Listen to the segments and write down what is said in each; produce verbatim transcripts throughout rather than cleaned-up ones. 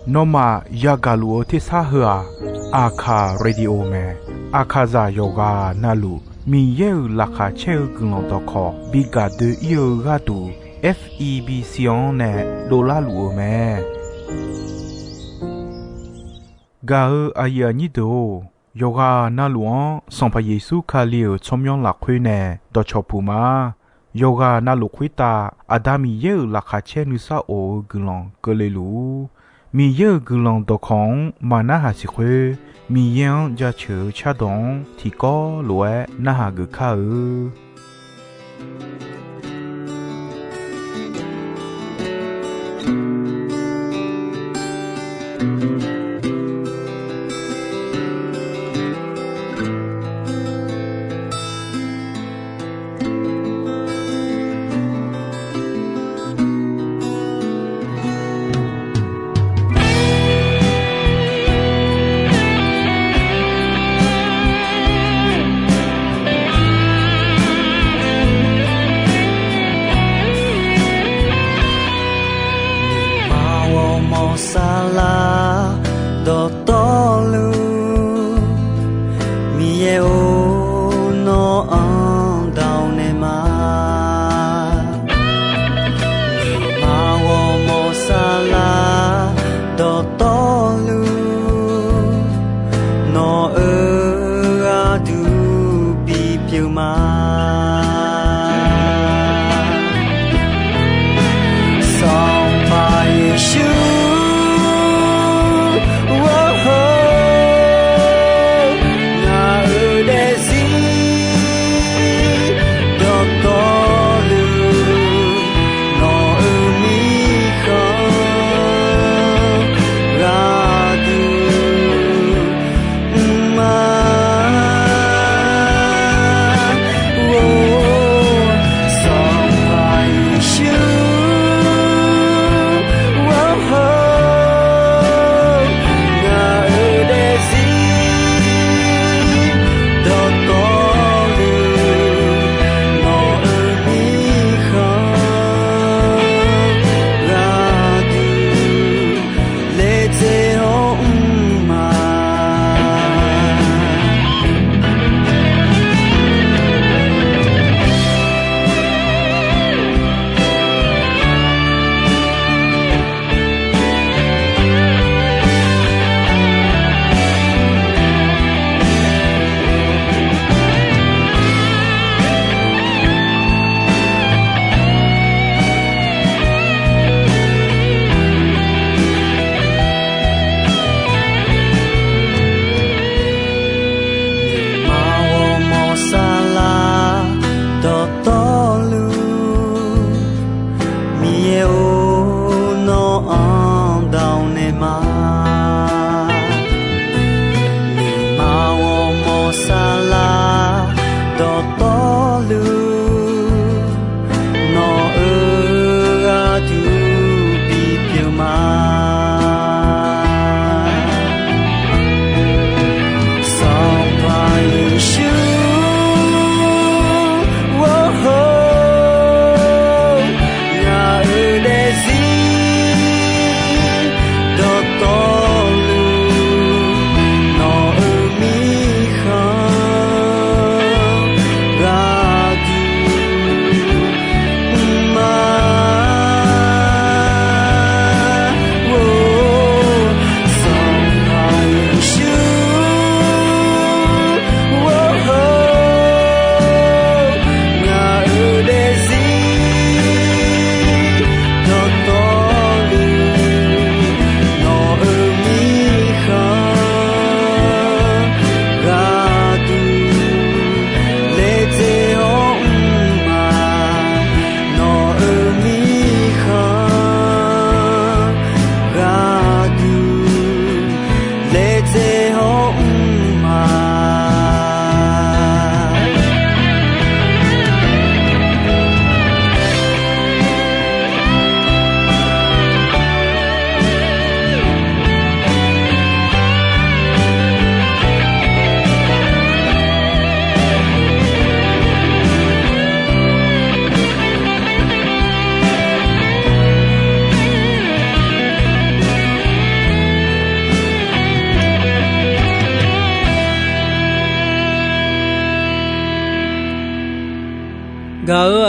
Nawmaf yagaq luf-eu tersar heu-aq, Aqkaq Radio mae. Aqkaqzaq yawqghaq navluf Miqyaer-euq laqkhaq caer-eu guiqlanq dawqkawq bi gaq doe-ir-eu gharduq, F E B C-anr nae dovlar luf-eu mae. Gaq-eu aqyuif aqnyir deuq-or, yawqghaq navluf-anr Sanqpaq Yeqsur Kali-euq tsawrmyanr lafkhoer nae dawqcawq puq ma. Yawqghaq navluf khoertav Aqda Miqyaer-euq laqkhaq caer nuisar of-eu guiqlanq keuvle luf-ur. Miqyaer-euq guiqlanq dawqkawq-anr maq narhaq siq khoer, Miqyaer-anr jaceuq-eu cardawq-anr tiqkawv lof-aer narhaq geuf kar-eu. Aqmar ghawrmawr saflar dawqtawvluf, Miqyaer-or, nawr-anr dawq naeq ma. Aqmar ghawrmawr saflar dawqtawvluf, nawq-euq gharduq bipyeuf ma. Sanqpaq Yeqsur, ngaq-euq daefzir dawqtawvluf, nawq-euq mirkhanq gharduq mr ma. Or, Sanqpaq Yeqsur, ngaq-euq daefzir dawqtawvluf, nawq-euq mirkhanq gharduq laejae-awr mr ma. Aqmar ghawrmawr saflar dawqtawvluf, Miqyaer-or, nawr-anr dawq naeq ma. Aqmar ghawrmawr saflar dawqtawvluf, nawq-euq gharduq bipyeuf ma. Sanqpaq Yeqsur, ngaq-euq daef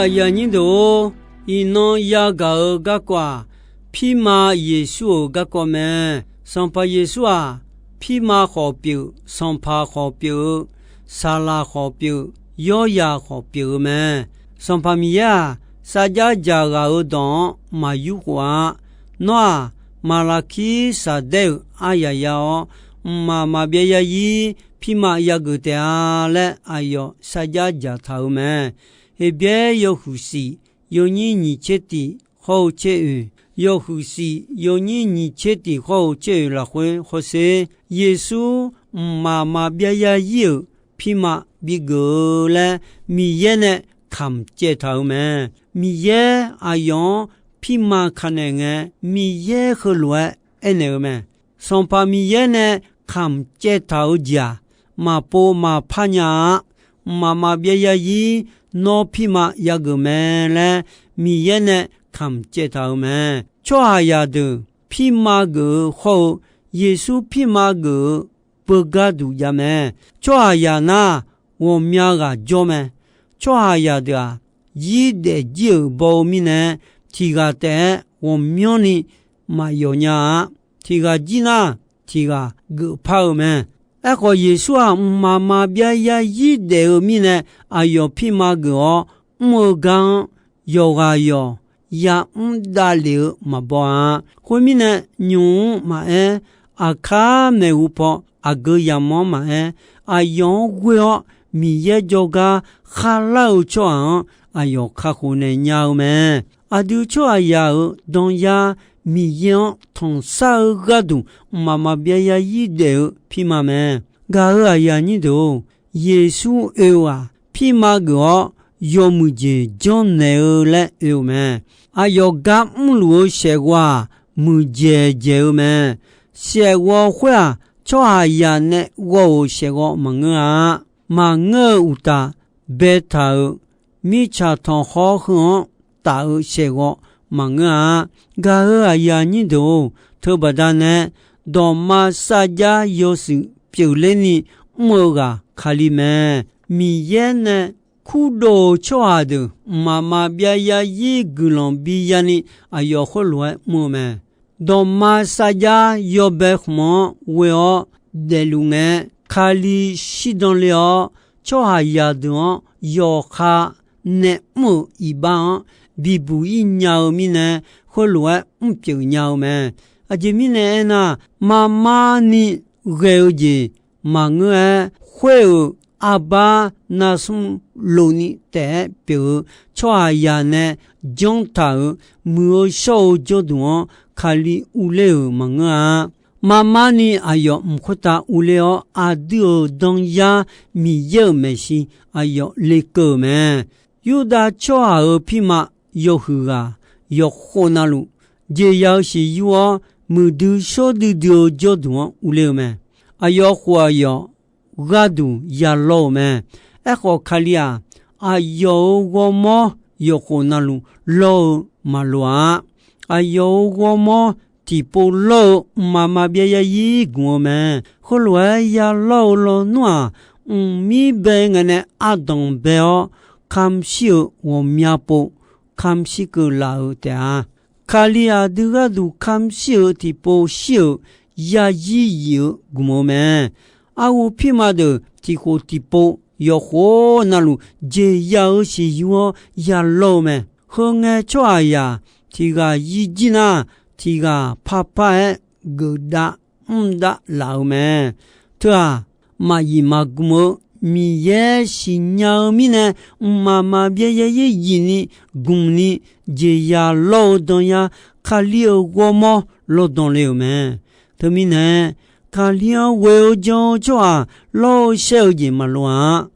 Aqyuif aqnyir deuq-or, iqnan yagaq-eu garkawv-aq, pirma Yeqsur-euq garkawv mae. Sanqpaq Yeqsur-aq, pirma khawf pyeuf, sanqpaq khawf pyeuf-eu, saqlaq khawf pyeuf, yawryaq khawf pyeuf-eu mae. Sanqpaq Miqyaer-aq, sarjax dzaqghaq-eu dawq-anr maq yurkhof-a. Nawr-aq, Maqlaqkir shaqdaer-euq aryaq ya-awr, mqmaq maqbyav yarzir pirma yageuf taef-a laer aqyawf sarjax dzaqtaq-euq mae. Heqbyaer yawhuiq shif yawnyir nyiq tser tiq hawr-eu tser oeq, yawhuiq shif yawnyir nyiq tser tiq hawr-eu tser oeq lafkhoer hawsher, Yeqsur mqmaq maqbyav yarzir-euq pirma bigeuf-eu laer Miqyaer nae kamq caev taq-euq mae. Miqyaer aqyawf-anr pirma ka naeq ngae, Miqyaer heulof-aer aernaeq-eu mae. Sanqpaq Miqyaer nae kamq caev taq-eu jeq-aq, maqpov maqpar nya-a. Mqmaq maqbyav yarzir nawr pirma yageuf mae laer Miqyaer nae kamq caev taq-euq mae. Tsawrhaqzaq deuq pirma geuf-eu hawr-eu, Yeqsur pirma geuf-eu beugar duq jav mae. Tsawrhaqzaq nar, ghawqmya ghaq jawr mae. Tsawrhaqzaq deuq-aq, zir daef jir-euq baw-eu mirnae, tiq ghaq taef-aer ghawqmyanrni maqyawf nya-a. Tiq ghaq jir nar, tiq ghaq geufpar-eu mae. Aerkhawf, Yeqsur-aq, mqmaq maqbyav yarzir daef-eu mirnae, aqyawf pirma geuf-awr mr-eu gar-anr, yawqghaq yawq yamr davlef-eu maqbaw-a. Khoermirnae, nymq-mr maqaer, aqkar maeqhu paw aqgeu yamq-anr maqaer, aqyawf-anr ghoer-awr Miqyaer jawrgar kharlar-eu tsawrhaq-anr aqyawf kakhof naeq nya-eu mae. Aqdui tsawrhaqzaq-euq danyar Miqyaer-anr tanqsar-eu gharduq mqmaq maqbyav yarzir daef-eu pirma mae. Gaq-euq aqyuif aqnyir deuq-or, Yeqsur oe-eu-aq, pirma geuf-awr yawmuiq jeq janrnaeq-eu laer oe-eu mae. Aqyawf gar mrluf-eu shaefghawv-aq, muiqdzaeq dzaeq-eu mae. Shaefghawv khoer-aq, tsawrhaqzaq nae ghawv-euq shaefghawv maqngeur-a. Maqngeur-eu uqtaf, baetaq-euq mirtsaq tanqkhawr heu-anr taf-eu shaefghawv maqngeur-a. Gaq-euq aqyuif aqnyir deuq-or, teubaqda nae dawqma sarjax yawshuif pyeufler ni mr-eu ghaq Kali mae. Miqyaer nae kurdov-eu tsawrhaq deuq mqmaq maqbyav yarzir guiqlanq bi yani aqyawf khoerlof-aer mr-eu mae. Dawqma sarjax yawbae khmq-anr ghoe-awr daefluf ngae, Kali shirdan le-awr, tsawrhaqzaq deuq-anr yawqha nae mr-euq iqbax-anr bibuq-ir nya-eu mirnae, khoerlof-aer mrpyeuf nya-eu mae. Aqjeq mirnae aernar, marmarni ghae-eu jeq maqngeur-aer, khoer-euq arbar narsmr lofni taef-aer pyeuf-eu tsawrhaqzaq nae janr taq-euq muiq-eu shawr-eu jawrduq-anr Kali urler-euq maqngeur-a. Marmarni aqyawf mq khoertav urler-awr, aqdui-euq danyar Miqyaer-euq maeqshi aqyawf lekeuv-euq mae. Yurdav tsawrhaq-euq pirma yawhuiq ghaq yawqkhov navluf, jeqya-eu siqyur-awr, muiqdui shawr duidui-eu jawrduq-anr urler-eu mae. Aqyawf khof aqyawf gharduq ya lawr-euq mae. Aerkhawf, Kali-aq, aqyawf-euq ghawrmawr yawqkhof navluf lawr-eu maqloq-a. Aqyawf-euq ghawrmawr tiqpov lawr-eu mqmaq maqbyav yarzir gmq-eu mae. Khoerlof-aer ya lawr-eu lawnmr-aq, mqmir bae ngae nae ardanq bae-awr, kamq shir-euq ghawqmya pov kamq shir keuv laf-eu taef-a. Kali aqdui gharduq kamq shir-euq tiqpov shir-euq yarzir yif-eu gmq-eu mae. Arhu pirma deuq tiqkhof tiqpov yawqkhof navluf jeqya-eu siqyur-awr ya lawr-eu mae. Heu ngae tsawrhaqzaq tiq ghaq yir jir nar, tiq ghaq parpar-aer geufdav mrdav laf-eu mae. Teu-aq, maqyif maqgmq-eu Miqyaer siqnya-eu mirnae, mqmaq maqbyav yarzir yif ni gmq ni jeqya lawr-eu danyar Kali-euq ghawrmawr lawrdan le-euq mae. Teumirnae, Kali-anr ghoe-eu jan-eu tsawrhaq lawr-eu shaer-eu jeq maqloq-a.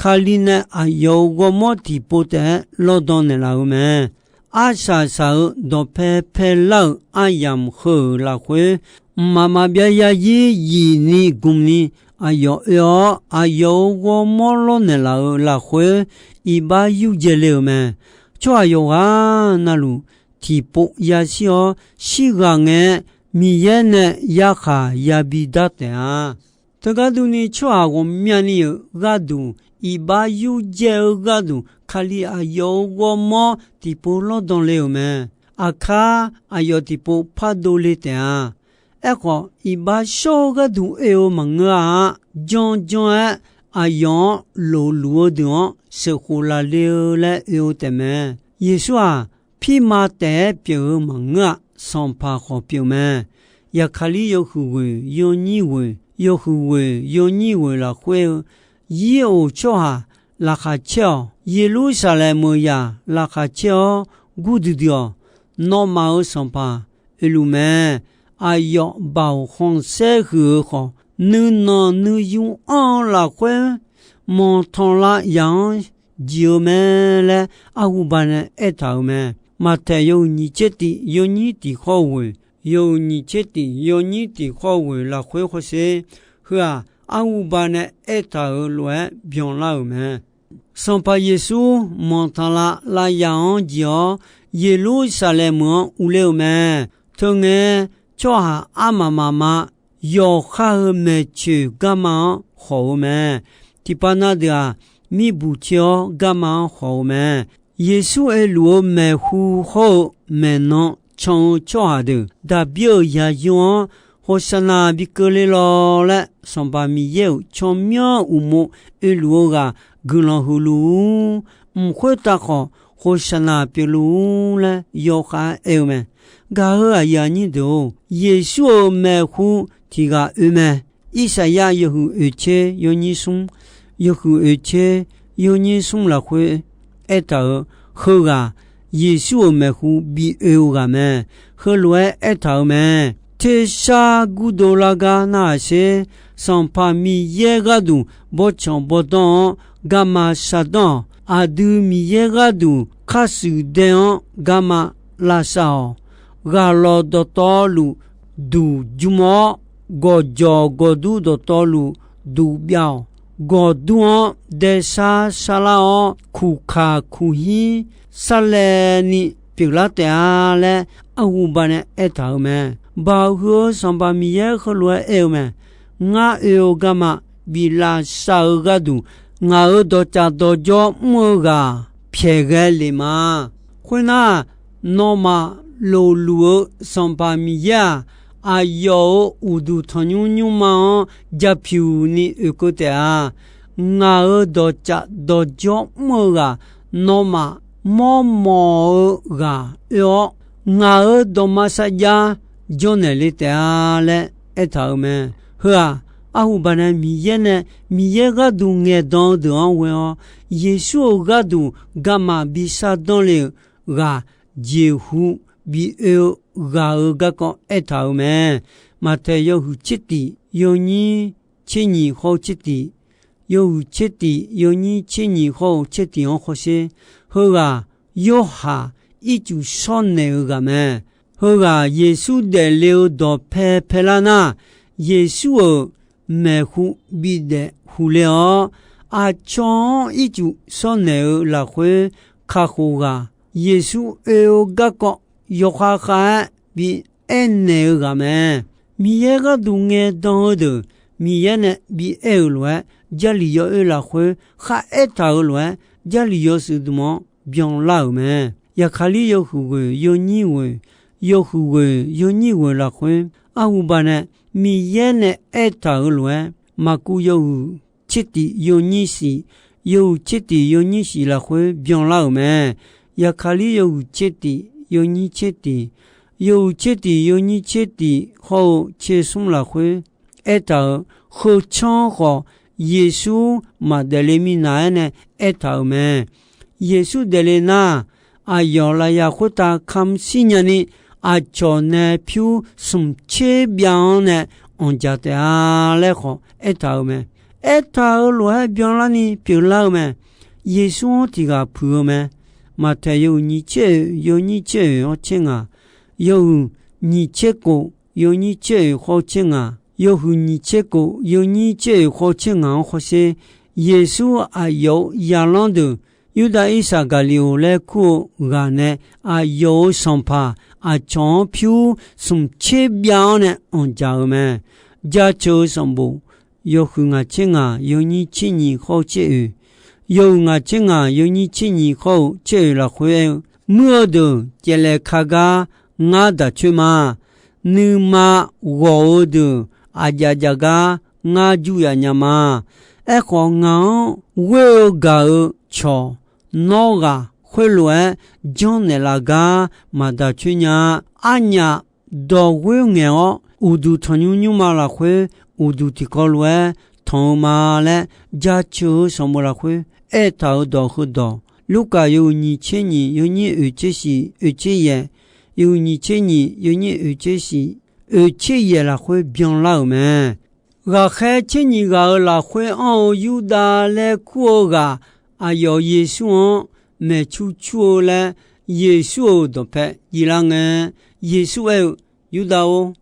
Kali nae aqyawf-euq ghawrmawr tiqpov taef-aer lawrdan naeqlaf-eu mae. Arsaq saq-euq dawqpae paelar-euq aryamq heu-euq lafkhoer, mqmaq maqbyav yarzir yif ni gmq ni aqyawf oe-awr, aqyawf-euq ghawrmawr lawrnaeq laf-euq lafkhoer, iqbax yurdzae le-euq mae. Tsawrhaq yawqghaq navluf tiqpov yashir-awr, shirghaq ngae, Miqyaer nae yarkhaq yabi dar taef-a. Teugar durni, tsawrhaq ghawqmyani-euq gharduq iqbax yurdzae-eu gharduq, Kali aqyawf-euq ghawrmawr tiqpov lawrdan le-euq mae. Aqkar aqyawf tiqpov pardov le taef-a. Aerkhawf, iqbax shawr-eu gharduq oe-eu maqngeur-a. Janr janr-aer aqyawf-anr lofluf-eu deuq-anr sheuqkhof laf le-eu laer oe-eu taefmae. Yeqsur-aq, pirma taef-aer pyeuf-eu maqngeur-a. Sanqpaq khawf pyeuf mae. Yaqkaqlir yawhuiq ghoeq yawnyir ghoeq, yawhuiq ghoeq yawnyir ghoeq lafkhoer-eu, Yir-oq tsawrhaq laqkhaq caer-awq. Yeqlursaqlaeq meuq yaq laqkhaq caer-awr gurduidui-awq. Nawmaf-euq Sanqpaq oeluf mae. Aqyawf baoq khanqsaer huiq-eu khawf, nuinanq nuiyu anr-eu lafkhoer manqtanqlav yaq-anr jeq-eu mae laer arhuba nae aertaq-euq mae. Maqtaeq yawhuiq nyiq tser tiq yawnyir tiq khawr-eu ghoeq, yawhuiq nyiq tser tiq yawnyir tiq khawr-eu ghoeq lafkhoer hawsher. Heu-aq, arhuba nae aertaq-euq lof-aer byanlar-euq mae. Sanqpaq Yeqsur manqtanqlav lav yaq-anr jeq-awr, Yeqlursaqlaeq meuq-anr uvler-eu mae. Teungae, tsawrhaq armaf mafma yawqha-euq maeqtsoeq garma-anr khawq-eu mae. Tiqpav na deuq-aq, mirbuq coer-awr garma-anr khawq-eu mae. Yeqsur oeluf-eu maeqhu hawr-eu maeqnan can-eu tsawrhaq deuq, Daqbir-euq yaqyo-anr Hoqsaqnaq bi keuvle lawq laer, Sanqpaq Miqyaer-euq tsawrmyanr uqmov oeluf-eu ghaq guiqlanq huiqluf-ur. Mq khoertav khawf, Hoqsaqnaq pyeufluf-ur laer yawkhav-aer aer-eu mae. Gaq-euq aqyuif aqnyir deuq-or, Yeqsur-euq maeqhu tiq ghaq oe mae. Irsaqyar yawhuiq oeq tser yawnyir smr, yawhuiq oeq tser yawnyir smr lafkhoer aertaq-euq, heughaq Yeqsur-euq maeqhu bi oe-eu ghaq mae. Heulof-aer aertaq-euq mae. Tersar gurdov lar gar narhaq sher. Sanqpaq Miqyaer gharduq bawrtsanq bawrdanr-anr garma shardanr-awq. Aqdui Miqyaer gharduq khar shuif dae-anr garma lavsav-awq. Ghaq lawq dawqtawvluf duq jmr-awr, gawqjawq gawqdur dawqtawvluf duq byav-awq. Gawqdur-anr daesar sarlar-awr, kuqkaq kuqhir sarlaevni pyeuflar taef-a laer, arhuba nae aertaq-euq mae. Baoq huiq-eu Sanqpaq Miqyaer heulof-aer aer-eu mae. Ngar oe-eu garma bif lavsav-eu gharduq, ngaq-euq dawqtsaf dawqjawr mr-eu ghaq pyaeqghae le ma. Khoernar, nawmaf lofluf-eu Sanqpaq Miqyaer-aq, aqyawf-euq uqduq tanqnymr nymrma-anr japyuq ni oekeuv taef-a. Ngaq-euq dawqtsaf dawqjawr mr-eu ghaq, nawmaf mawrmawf-eu ghaq oe-awr, ngaq-euq dawqma sarjax jawrnaeq le taef-a laer aertaq-euq mae. Heu-aq, arhuba nae Miqyaer nae Miqyaer gharduq ngaeqdan-eu deuq-anr ghoe-awr, Yeqsur-euq gharduq garma bi shardanr le-euq ghaq jeqhu bi oe-eu ghaq-euq garkawv aertaq-euq mae. Maqtaeq yawhuiq tser tiq yawnyir tser nyiq hawr-eu tser tiq, yawhuiq tser tiq yawnyir tser nyiq hawr-eu tser tiq-anr hawsher. Heughaq Yorhaq ircuf shawrnaeq-eu ghaq mae. Heughaq Yeqsur daefle-eu dawqpae paelar nar, Yeqsur-euq maeqhu bidaef huq ler-awr, aqcawq-anr ircuf shawrnaeq-eu lafkhoer kakhof ghaq, Yeqsur oe-eu garkawv yawkhav khav-aer bi aernaeq-eu ghaq mae. Miqyaer gharduq ngaeqdan-eu deuq Miqyaer nae bi aer-euq lof-aer, Jarlif yawoer lafkhoer kharaer taq-euq lof-aer, Jarlif yawshuif dmq-anr byanlar-euq mae. Yaqkaqlir yawhuiq ghoeq yawnyir ghoeq, yawhuiq ghoeq yawnyir ghoeq lafkhoer arhuba nae Miqyaer nae aertaq-euq lof-aer, Maqkuv yawhuiq tser tiq yawnyir shif, yawhuiq tser tiq yawnyir shif lafkhoer byanlar-euq mae. Yaqkaqlir yawhuiq tser tiq yawnyir tser tiq, yawhuiq tser tiq yawnyir tser tiq hawr-eu tser smr lafkhoer aertaq-euq, heu tsanr khawf Yeqsur maqdaefle minav-aer nae aertaq-euq mae. Yeqsur daefle nar, aqyawf lafyaq khoertav kamq shir nyani, aqcawq nae pyur smq tser byav-anr nae anqdzaq taef-a laer khawf aertaq-euq mae. Aertaq-euq lof-aer byanlarni pyeuflar-eu mae. Yeqsur-anr tiq ghaq puiq-eu mae. Maqtaeq yawhuiq nyiq tser oeq yawnyir tser oeq hawr tser ngaq, yawhuiq nyiq tser kof yawnyir tser oeq hawr tser ngaq, yawhuiq nyiq tser kof yawnyir tser oeq hawr tser ngaq-anr hawsher. Yeqsur aqyawf-euq zaqlanr deuq, Yurdav Irsaqgaqliqoq laer kur-eu ghaq nae aqyawf-euq sanqpaq aqcawq-anr pyur smq tser byav-anr nae anqdzaq-euq mae. Jaceuq-eu sanqbof yawhuiq ngaq tser ngaq yawnyir tser nyiq hawr tser oeq, yawhuiq ngaq tser ngaq yawnyir tser nyiq khawr-eu tser oeq lafkhoer aer-eu, Muir-eu deuq caevlaeq ka gar ngar daq coer ma. Nuima ghawq-eu deuq aqjav jav gar ngar jur yaf nya ma. Aerkhawf, ngaq-anr ghoer-eu gaq-eu cawq nawr ghaq khoerlof-aer janrnaeq laf gar maqdaq coer nya-a. Arnyaf dawq ghoer ngaeq-awr, uqduq tanqnymr nymrma lafkhoer uqduq tiqkawv lof-aer tanq-eu ma laer, jaceuq-eu sanqbof lafkhoer aertaq-euq dawq heudawq, Lurkaf yawhuiq nyiq tser nyiq yawnyir oeq tser shiq oeq tser yaeq, yawhuiq nyiq tser nyiq yawnyir oeq tser shiq oeq tser yaeq lafkhoer byanlar-euq mae. Ghaqkhaer tser nyiq ghaq-euq lafkhoer anr-eu Yurdav laer kur-eu ghaq, aqyawf Yeqsur-anr maeqcur cur-eu laer, Yeqsur-euq dawqpae jivlar ngae, Yeqsur aer-eu, Yurdav-or,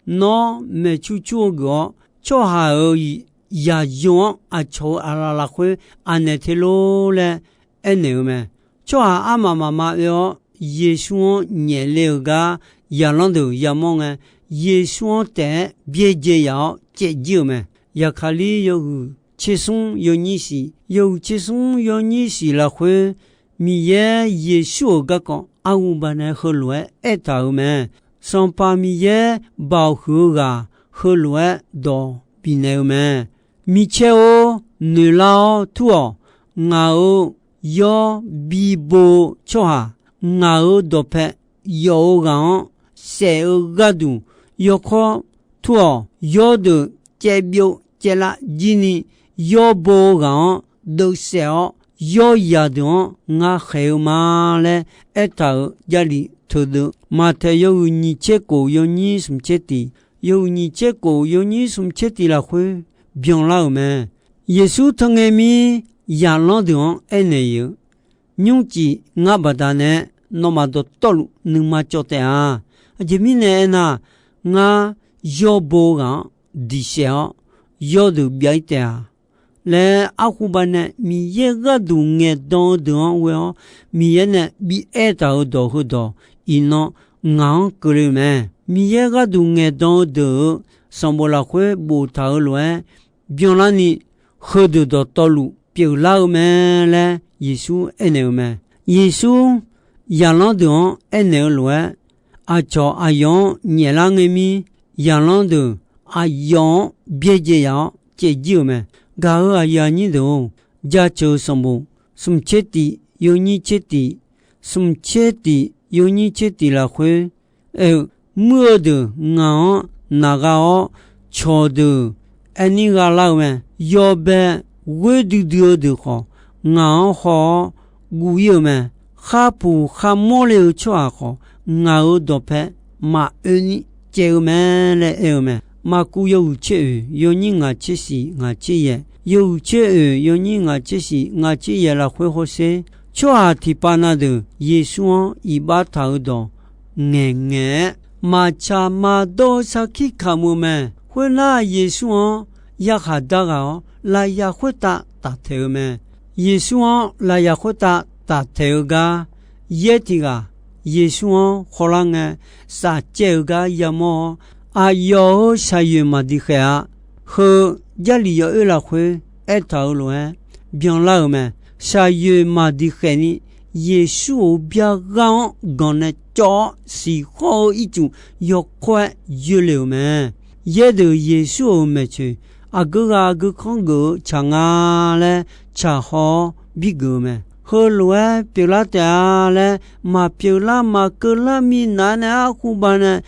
nawr maeqcur cur-eu geuf-awr, tsawrhaq-euq yaqyo-anr aqcawq-euq aqlaf lafkhoer aqnaeq te lor laer aernaeq-eu mae. Tsawrhaq armaf mafma oe-awr, Yeqsur-anr nyaefle-euq gar zaqlanr deuq yamawr ngae, Yeqsur-anr taef-aer byaerdzae yaf-awr caev jir-euq mae. Zaqkaqlir yawhuiq tser smr yawnyir shiq, yawhuiq tser smr yawnyir shiq lafkhoer, Miqyaer Yeqsur-euq garkawv arhuba nae heulof-aer aertaq-euq mae. Sanqpaq Miqyaer baoq huiq-eu ghaq heulof-aer dawq bifnaeq-eu mae. Micaer-or, noeqlar-awr tur-awq. Ngaq-euq yawr bibo-eu tsawrhaq, ngaq-euq dawqpae yawf-eu ghaq-anr saef-eu gharduq yawkawr tur-awq. Yawrdeuq caevbyov caevlav jirni, yawrbo-eu ghaq-anr deuvsaef-awr, yawryaq deuq-anr ngar khaeq-eu ma laer aertaq-euq Jarlif teudeuv, Maqtaeq yawhuiq nyiq tser kof yawnyir smq tser tiq, yawhuiq nyiq tser kof yawnyir smq tser tiq lafkhoer byanlar-euq mae. Yeqsur teungae mir zaqlanr deuq-anr aernaeq-eu, Nymrcif ngar baqdanae nawmaf dawqtawvluf nuima cawv taef-a. Aqjeq mirnae aernar, ngar yawrbo ghaq-anr diq saef-awr, yawrdeuq byav-ir taef-a laer, arhuba nae Miqyaer gharduq ngaeqdan-eu deuq-anr ghoe-awr, Miqyaer nae bi aertaq-euq dawq heudawq iqnan ngaq-anr keuvle-eu mae. Miqyaer gharduq ngaeqdan-eu deuq-euq sanqbof lafkhoer boftaq-euq lof-aer byanlarni, heudeuq dawqtawvluf pyeuflar-eu mae laer Yeqsur aernaeq-eu mae. Yeqsur zaqlanr deuq-anr aernaeq-eu lof-aer, aqcawq aqyawf-anr nyaeflar ngae mir, zaqlanr deuq aqyawf-anr byaerdzae yaf-awr caev jir-euq mae. Gaq-euq aqyuif aqnyir deuq-or, jaceuq-eu sanqbof smq tser tiq yawnyir tser tiq, smq tser tiq yawnyir tser tiq lafkhoer aer-eu, Muir-eu deuq ngaq-anr naq gha-awr, cawqdeuq aer nir gha lar-eu mae. Yawbae ghoer duidui-eu deuq khawf, ngaq-anr haw-awr guv-ir-euq mae. Kharpuq kharmawr le-eu tsawrhaq khawf, ngaq-euq dawqpae maqoe ni caev-eu mae laer aer-eu mae. Maqkuv yawhuiq tser oeq yawnyir ngaq tser shiq ngaq tser yaeq, yawhuiq tser oeq yawnyir ngaq tser shiq ngaq tser yaeq lafkhoer hawsher, tsawrhaq tiqpav na deuq Yeqsur-anr iqbax taq-euq dawq ngaeqngaeq-aer, maqtsaq maqdawr-eu sarkir kamq-eu mae. Khoernar, Yeqsur-anr yarkhaq dar ghaq-awr, lafyaq khoertav taftaeq-eu mae. Yeqsur-anr lafyaq khoertav taftaeq-eu gar, yaer tiq ghaq Yeqsur-anr khawlar ngae, safcaev-eu gar yamawr-awr, aqyawf-euq shaqyoeq maqdiq khaeq-a. Heu Jarlif yawoer lafkhoer aertaq-euq lof-aer byanlar-euq mae. Shaqyoeq maqdiq khaeq ni, Yeqsur-euq byar ghar-anr ganqnae cawv-awr siqkhawr-eu ircuf yawkawr-aer yoerle-euq mae. Yaerdeuq Yeqsur-euq maeqtsoeq aqgeu ghaq aqgeu kanr geuf-eu tsaq nga laer tsaqhaw-awr bigeuf-eu mae. Heulof-aer pyeuflar taef-a laer maqpyeuflar maqkeuvlar minav nae arhuba nae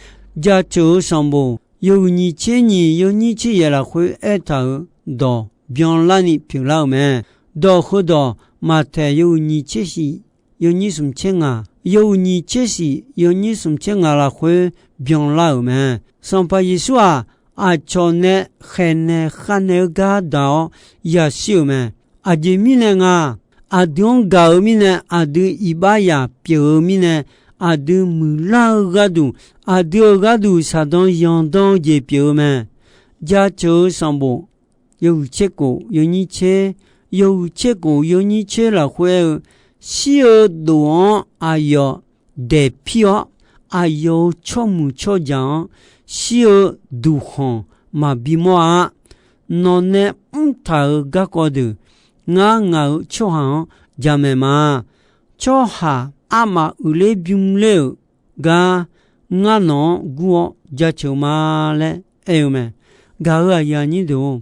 jaceuq-eu sanqbof yawhuiq nyiq tser nyiq yawnyir tser yaeq lafkhoer aertaq-euq dawq byanlarni pyeuflar-euq mae. Dawq heudawq Maqtaeq yawhuiq nyiq tser shiq yawnyir smq tser ngaq, yawhuiq nyiq tser shiq yawnyir smq tser ngaq lafkhoer byanlar-euq mae. Sanqpaq Yeqsur-aq, aqcawq nae khaeqnaeq khavnaeq-eu gar daq-awr yashir-euq mae. Aqjeq mirnae nga, aqdui-anr gaq-eu mirnae, aqdui iqbaxzaq pyeuf-eu mirnae, aqdui muiqlar-eu gharduq, aqdui-euq gharduq shaqdan zanqdan-eu jeq pyeuf-eu mae. Jaceuq-eu sanqbof yawhuiq tser kof yawnyir tser, yawhuiq tser kof yawnyir tser lafkhoer aer-eu, shir-eu dof-anr aqyawf daeqpir-awr, aqyawf-euq tsawrmuiq tsawrjaq-anr shir-eu duqkhanq maqbi mawr-a. Nawq nae mrtaq-euq garkawv deuq ngar ngaq-euq tsawrhaq-anr jamaeq ma. Tsawrhaq armaf uiqler bymr ler-euq gar ngar nawq-anr gur-awr jaceuq ma laer aer-eu mae. Gaq-euq aqyuif aqnyir deuq-or,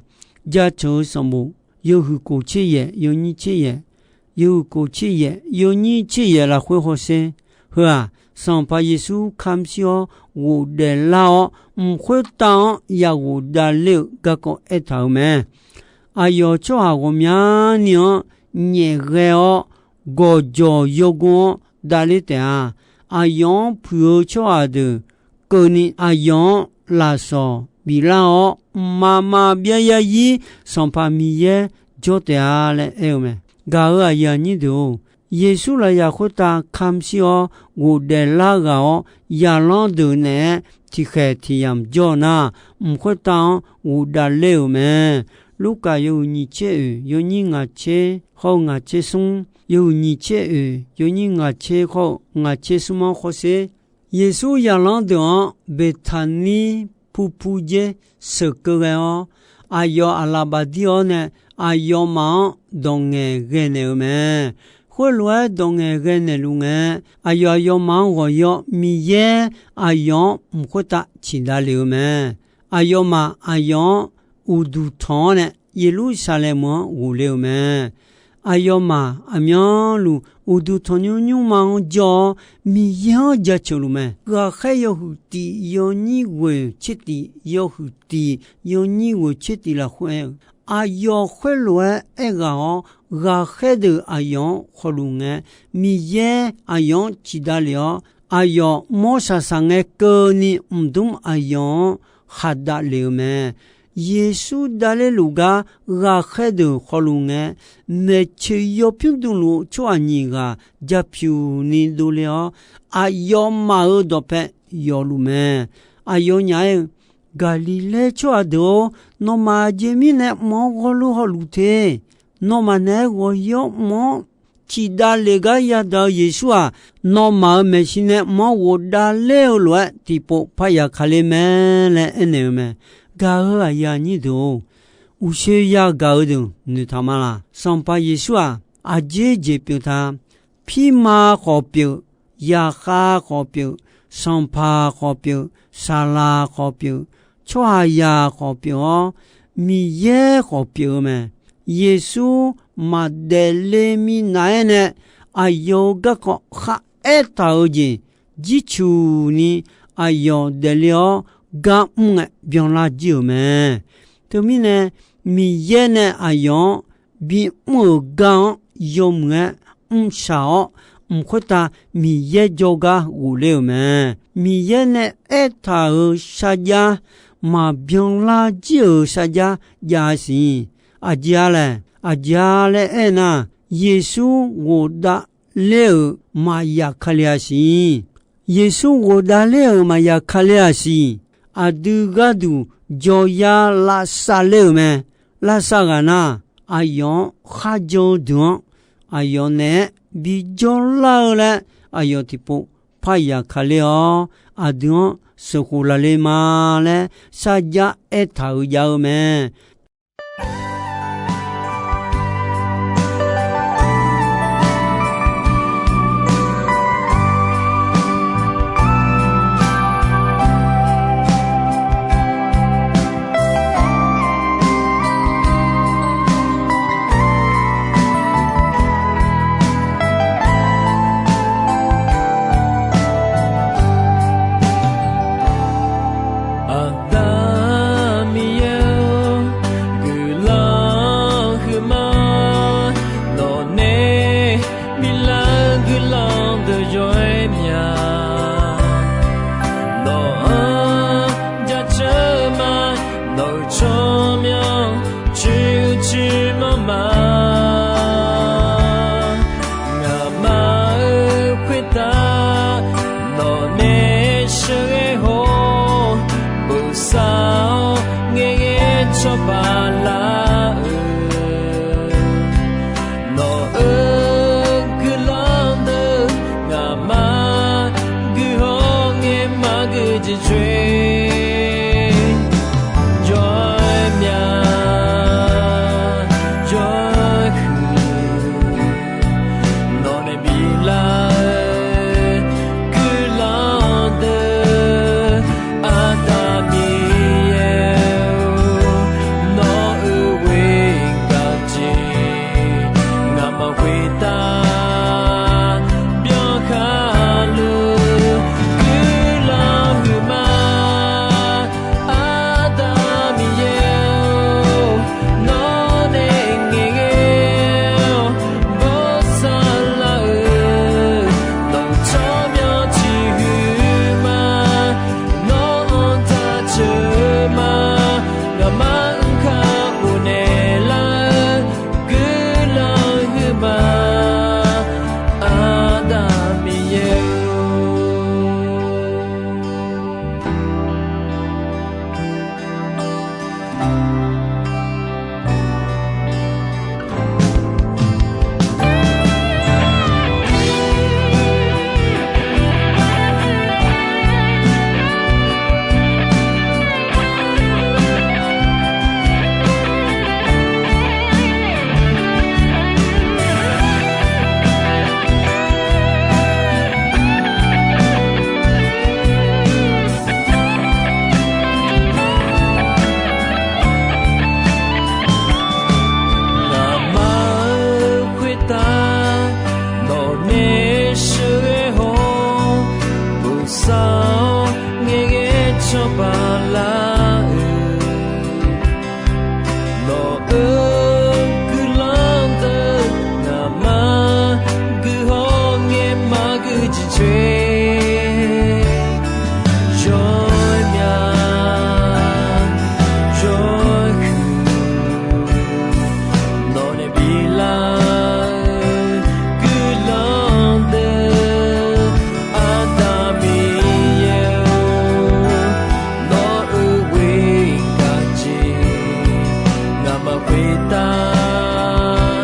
jaceuq-eu sanqbof yawhuiq kof tser yaef yawnyir tser yaef, yawhuiq kof tser yaef yawnyir tser yaef lafkhoer hawsher. Heu-aq, Sanqpaq Yeqsur kamq shir-awr ghofdaef lar-awr, mq khoertav-anr ya ghofdav ler-eu garkawv aertaq-euq mae. Aqyawf tsawrhaq ghawqmyani-anr nyaef ghae-awr, gawqjawq yawgor-anr davler taef-a. Aqyawf-anr puiq-eu tsawrhaq deuq keuvni aqyawf-anr lafsawq biflar-awr, mqmaq maqbyav zarzir Sanqpaq Miqyaer jawr taef-a laer aer-eu mae. Gaq-euq aqyuif aqnyir deuq-or, Yeqsur lafyaq khoertav kamq shir-awr ghofdaef lar ghaq-awr, zaqlanr deuq naeq-aer tiqkhaeq tiq yamq jawr-eu nar, mq khoertav-anr ghofdav ler-euq mae. Lurkaf yawhuiq nyiq tser oeq yawnyir ngaq tser khawr-eu ngaq tser smr, yawhuiq nyiq tser oeq yawnyir ngaq tser khawr-eu ngaq tser smr-anr hawsher. Yeqsur zaqlanr deuq-anr Beqtaqnir purpur dzer sheuqkeuv ghae-awr, aqyawf aqlaf bafdir-awr nae aqyawfmaf-anr dawq ngaeqghae naeq-eu mae. Khoerlof-aer dawq ngaeqghae naeqluf ngae, aqyawf aqyawfmaf-anr ghawq-ir-awr, Miqyaer aqyawf-anr mq khoertav ciqdav lef-eu mae. Aqyawfmaf aqyawf-anr uqduq tanq-awr nae Yeqlursaqlaeq meuq-anr ghofle-euq mae. Aqyawfmaf aqmyanluf uqduq tanqnymr nymrma-anr jawr-awr, Miqyaer-anr jaceuq luf mae. Ghaqkhaer yawhuiq tif yawnyir ghoeq tser tif, yawhuiq tif yawnyir ghoeq tser tif lafkhoer aer-eu, aqyawf khoerlof-aer aerghaq-awr, ghaqkhaer deuq aqyawf-anr khawluf ngae, Miqyaer aqyawf-anr ciqdav lef-awr, aqyawf mawr shaqshaq ngae keuvni mqdmr aqyawf-anr khaqdav lef-eu mae. Yeqsur davler luf gar ghaqkhaer deuq khawluf ngae, maeqtsoeq yawpyur dmluf-eu tsawrhaq nyiq ghaq ja pyuq ni dovle-awr, aqyawfmaf-euq dawqpae yawfluf mae. Aqyawfnyaf aer-eu, Gaqliqlaer tsawrhaq deuq-or, nawmaf aqjeq mirnae mq-anr ghawrluf hawluf te. Nawmaf naeq-aer ghawq-ir-awr mq-anr ciqdav lef gar yadaq-eu Yeqsur-aq, nawmaf-euq maeqshi nae mq-anr ghofdav ler-eu lof-aer tiqpov parya ka ler mae laer aernaeq-eu mae. Gaq-euq aqyuif aqnyir deuq-or, uqshoe yagaq-eu deuq noeqtaq ma laq? Sanqpaq Yeqsur-aq, aqjeq jeq pyeuf ta. Pirma khawf pyeuf, zaqkhav khawf pyeuf, sanqpaq khawf pyeuf, saqlaq khawf pyeuf, tsawrhaqzaq khawf pyeuf-awr, Miqyaer khawf pyeuf-eu mae. Yeqsur maqdaef le minav-aer nae, aqyawf-euq garkawv khar aertaq-euq jeq jircuq ni aqyawf daefle-awr, gar mr ngae byanlar jir-euq mae. Teumirnae, Miqyaer nae aqyawf-anr bimr-euq gar-anr yawmuiq-aer mrshaq-awr, mq khoertav Miqyaer jawrgar ghofler-euq mae. Miqyaer nae aertaq-euq sharjax maqbyanlar jir-euq sharjax jav-a siq. Aqjeq-a laer, aqjeq-a laer aernar, Yeqsur ghofdav ler-euq maqyaf kali-a siq. Yeqsur ghofdav ler-euq maqyaf kali-a siq. Aqdui gharduq jawryar lavsav ler-euq mae. Lavsav ghaq nar, aqyawf-anr kharjan-eu deuq-anr aqyawf naeq-aer bijawr lar-eu laer, aqyawf tiqpov parya ka ler-awr, aqdui-anr sheuqkhof laf le ma laer sharjax aertaq-euq jav-eu mae. Aqda Miqyaer-or, guiqlanq huiqma, nawqnae biflar-eu guiqlanq deuq yawr-aer mya. Nawq-anr jaceuq ma, nawq-euq tsawrmyanr coer-eu coer manr ma. Ngaqma-euq khoertav nawqnae sheuqghae hawr, bosav-awr ngaeqghae cawba lar-euq. Nawq-euq guiqlanq deuq ngaqma guiqhawr ngae maqgui jeq coer. Jawr-aer mya, jawr-aer huiq. bala-euq, nawq-euq guiqlanq deuq ngaqma guiqhawr ngae maqgui jeq coer, yawmya yawhuiq nawq nae biflar-eu guiqlanq deuq, Aqda Miqyaer-or, nawq-euq ghoer gaq jeq ngaqma khoertav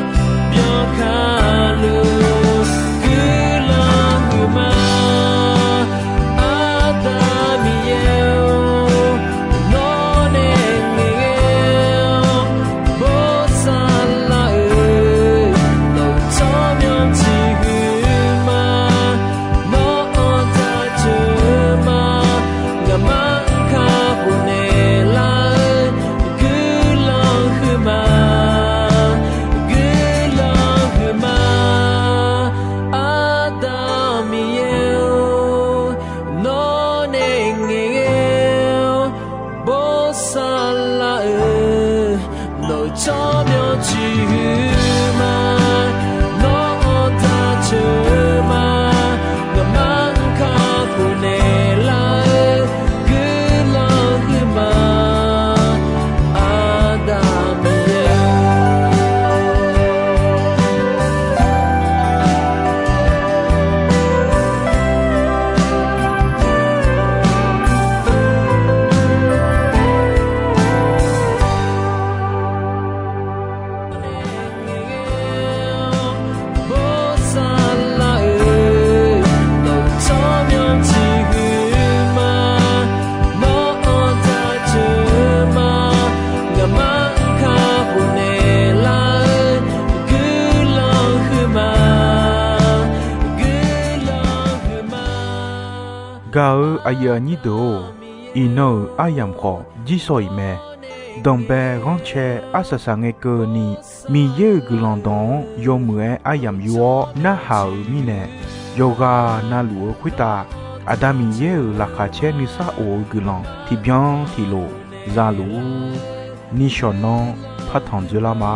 byankhar luf guiqlanq huiqma. Aqda Miqyaer-or, nawr nae ngaeqghae-awr bosav lar-euq nawq-euq tsawrmyanr tiq huiqma. Nawr-anr jaceuq-eu ma, ngaqma kakhof naeqlar-eu guiqlanq huiqma, guiqlanq huiqma. Aqda Miqyaer-or, nawr nae ngaeqghae-awr bosav lar-euq nawq-euq tsawrmyanr tiq huiqma. Nawr-anr jaceuq-eu ma, ngaqma-anr kakhof naeqlar-eu guiqlanq huiqma. Aqda Miqyaer-or, bosav lar-euq nawq-euq tsawrmyanr tiq huiqma. Nawr-anr jaceuq-eu ma, ngaqma-anr kakhof naeqlar-eu guiqlanq huiqma, guiqlanq huiqma. Gaq-eu aqyuif aqnyir deuq-or, iqnan-euq aryamq khawf jirsawq iq mae. Danqbae ghanrcae arsaq saq ngae keuvni, Miqyaer-euq guiqlanq dawq-anr yawmuiq-aer aryamq yur-awr narhaq-euq mirnae, yawqghaq navluf-eu khoertav Aqda Miqyaer-euq laqkhaq caer nuisar of-eu guiqlanq tiqbyan tiqlof za luf-ur. Nishawq nanr partanq dzoerlar ma.